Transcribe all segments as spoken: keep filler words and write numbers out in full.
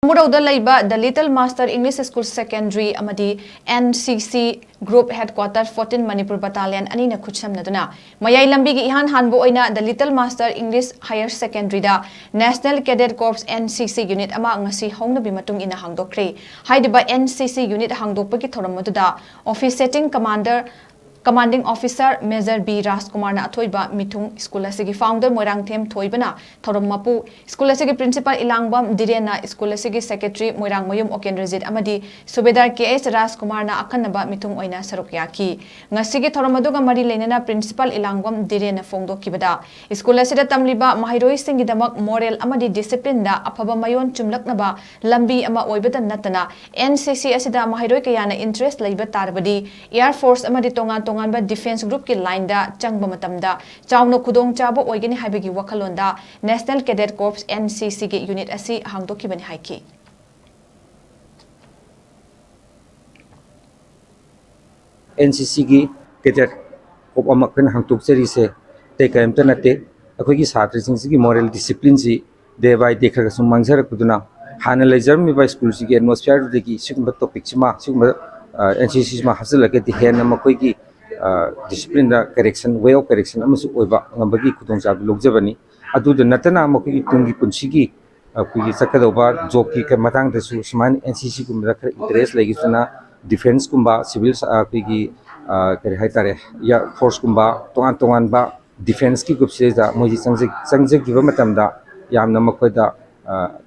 ꯊꯥꯃꯨꯔꯧꯗ ꯂꯩꯕ The Little Master English School Secondary ꯑꯃꯗꯤ N C C Group Headquarter fourteen Manipur Battalion ꯑꯅꯤꯅ ꯈꯨꯠꯁꯝꯅꯗꯨꯅ ꯃꯌꯥꯏ ꯂꯝꯕꯤꯒꯤ ꯏꯍꯥꯟ ꯍꯥꯟꯕ ꯑꯣꯏꯅ The Little Master English Higher Secondary the National Cadet Corps N C C unit ꯑꯃ ꯉꯁꯤ ꯍꯧꯅꯕꯤ ꯃꯇꯨꯡ ꯏꯟꯅ ꯍꯥꯡꯗꯣꯛꯈ꯭ꯔꯦ꯫ ꯍꯥꯏꯔꯤꯕ N C C unit ꯍꯥꯡꯗꯣꯛꯄꯒꯤ ꯊꯧꯔꯝ ꯑꯗꯨꯗ office setting commander Commanding Officer Major B ꯔꯥꯖꯀꯨꯃꯥꯔꯅ ꯑꯊꯣꯏꯕ ꯃꯤꯊꯨꯡ, ꯁ꯭ꯀꯨꯜ ꯑꯁꯤꯒꯤ founder ꯃꯣꯏꯔꯥꯡꯊꯦꯝ ꯊꯣꯏꯕꯅ ꯊꯧꯔꯝ ꯃꯄꯨ, ꯁ꯭ꯀꯨꯜ ꯑꯁꯤꯒꯤ principal ꯏꯂꯥꯡꯕꯝ ꯙꯤꯔꯦꯟꯅ, ꯁ꯭ꯀꯨꯜ ꯑꯁꯤꯒꯤ secretary ꯃꯣꯏꯔꯥꯡꯃꯌꯨꯝ ꯑꯣꯀꯦꯟꯗ꯭ꯔꯖꯤꯠ ꯑꯃꯗꯤ ꯁꯨꯕꯦꯗꯥꯔ ꯀꯦ ꯑꯩꯆ ꯔꯥꯖꯀꯨꯃꯥꯔꯅ ꯑꯈꯟꯅꯕ ꯃꯤꯊꯨꯡ ꯑꯣꯏꯅ ꯁꯔꯨꯛ ꯌꯥꯈꯤ꯫ ꯉꯁꯤꯒꯤ ꯊꯧꯔꯝ ꯑꯗꯨꯒ ꯃꯔꯤ ꯂꯩꯅꯅ principal ꯏꯂꯥꯡꯕꯝ ꯙꯤꯔꯦꯟꯅ ꯐꯣꯡꯗꯣꯛꯈꯤꯕꯗ, ꯁ꯭ꯀꯨꯜ ꯑꯁꯤꯗ ꯇꯝꯂꯤꯕ ꯃꯍꯩꯔꯣꯏꯁꯤꯡꯒꯤꯗꯃꯛ moral ꯑꯃꯗꯤ discipline ꯗ ꯑꯐꯕ ꯃꯌꯣꯟ ꯆꯨꯝꯂꯛꯅꯕ ꯂꯝꯕꯤ ꯑꯃ ꯑꯣꯏꯕꯇ ꯅꯠꯇꯅ, N C C ꯑꯁꯤꯗ ꯃꯍꯩꯔꯣꯏ ꯀꯌꯥꯅ interest ꯂꯩꯕ ꯇꯥꯔꯕꯗꯤ, Air Force ꯑꯃꯗꯤ ꯇꯣꯉꯥꯟ ꯇꯣꯉꯥꯟꯕ defence group ꯀꯤ line ꯗ ꯆꯪꯕ ꯃꯇꯝꯗ ꯆꯥꯎꯅ ꯈꯨꯗꯣꯡꯆꯥꯕ ꯑꯣꯏꯒꯅꯤ ꯍꯥꯏꯕꯒꯤ ꯋꯥꯈꯜꯂꯣꯟꯗ National Cadet Corps N C C ꯒꯤ unit ꯑꯁꯤ ꯍꯥꯡꯗꯣꯛꯈꯤꯕꯅꯤ ꯍꯥꯏꯈꯤ꯫ N C C ꯒꯤ cadet corps ꯑꯃ ꯑꯩꯈꯣꯏꯅ ꯍꯥꯡꯗꯣꯛꯆꯔꯤꯁꯦ ꯑꯇꯩ ꯀꯔꯤꯝꯇ ꯅꯠꯇꯦ, ꯑꯩꯈꯣꯏꯒꯤ ꯁꯥꯇ꯭ꯔꯁꯤꯡꯁꯤꯒꯤ moral discipline ꯁꯤ day by day ꯈꯔ ꯈꯔ ꯁꯨꯝ ꯃꯥꯡꯖꯔꯛꯄꯗꯨꯅ, ꯍꯥꯟꯅ ꯂꯩꯖꯔꯝꯃꯤꯕ ꯁ꯭ꯀꯨꯜꯁꯤꯒꯤ atmosphere ꯗꯨꯗꯒꯤ ꯁꯤꯒꯨꯝꯕ topic ꯁꯤꯃ, ꯁꯤꯒꯨꯝꯕ N C C ꯁꯤꯃ ꯍꯥꯞꯆꯤꯜꯂꯒꯗꯤ ꯍꯦꯟꯅ ꯃꯈꯣꯏꯒꯤ discipline the correction, way of correction ꯑꯃꯁꯨ ꯑꯣꯏꯕ ꯉꯝꯕꯒꯤ ꯈꯨꯗꯣꯡꯆꯥꯕ ꯂꯧꯖꯕꯅꯤ꯫ ꯑꯗꯨꯗ ꯅꯠꯇꯅ ꯃꯈꯣꯏꯒꯤ ꯇꯨꯡꯒꯤ ꯄꯨꯟꯁꯤꯒꯤ ꯑꯩꯈꯣꯏꯒꯤ ꯆꯠꯀꯗꯧꯕ job ꯀꯤ ꯃꯇꯥꯡꯗꯁꯨ ꯁꯨꯃꯥꯏꯅ N C C ꯒꯨꯝꯕꯗ ꯈꯔ interest ꯂꯩꯈꯤꯗꯨꯅ, defence ꯀꯨꯝꯕ, civil, ꯑꯩꯈꯣꯏꯒꯤ ꯀꯔꯤ ꯍꯥꯏꯇꯥꯔꯦ, air force ꯀꯨꯝꯕ, ꯇꯣꯉꯥꯟ ꯇꯣꯉꯥꯟꯕ defence ꯀꯤ group ꯁꯤꯗꯩꯗ ꯃꯣꯏꯁꯤ ꯆꯪꯖꯈꯤꯕ ꯃꯇꯝꯗ ꯌꯥꯝꯅ ꯃꯈꯣꯏꯗ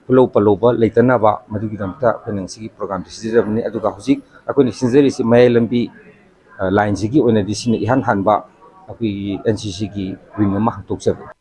ꯈꯨꯜꯂꯧ ꯄꯜꯂꯧꯕ ꯂꯩꯇꯅꯕ, ꯃꯗꯨꯒꯤꯗꯃꯛꯇ ꯑꯩꯈꯣꯏꯅ ꯉꯁꯤꯒꯤ program ꯁꯤ ꯁꯤꯟꯖꯕꯅꯤ꯫ ꯑꯗꯨꯒ ꯍꯧꯖꯤꯛ ꯑꯩꯈꯣꯏꯅ ꯁꯤꯟꯖꯔꯤꯁꯤ ꯃꯌꯥꯏ ꯂꯝꯕꯤ line ꯁꯤꯒꯤ ꯑꯣꯏꯅꯗꯤ ꯁꯤꯅ ꯏꯍꯥꯟ ꯍꯥꯟꯕ ꯑꯩꯈꯣꯏꯒꯤ N C C ꯒꯤ wing ꯑꯃ ꯍꯥꯡꯗꯣꯛꯆꯕꯅꯤ꯫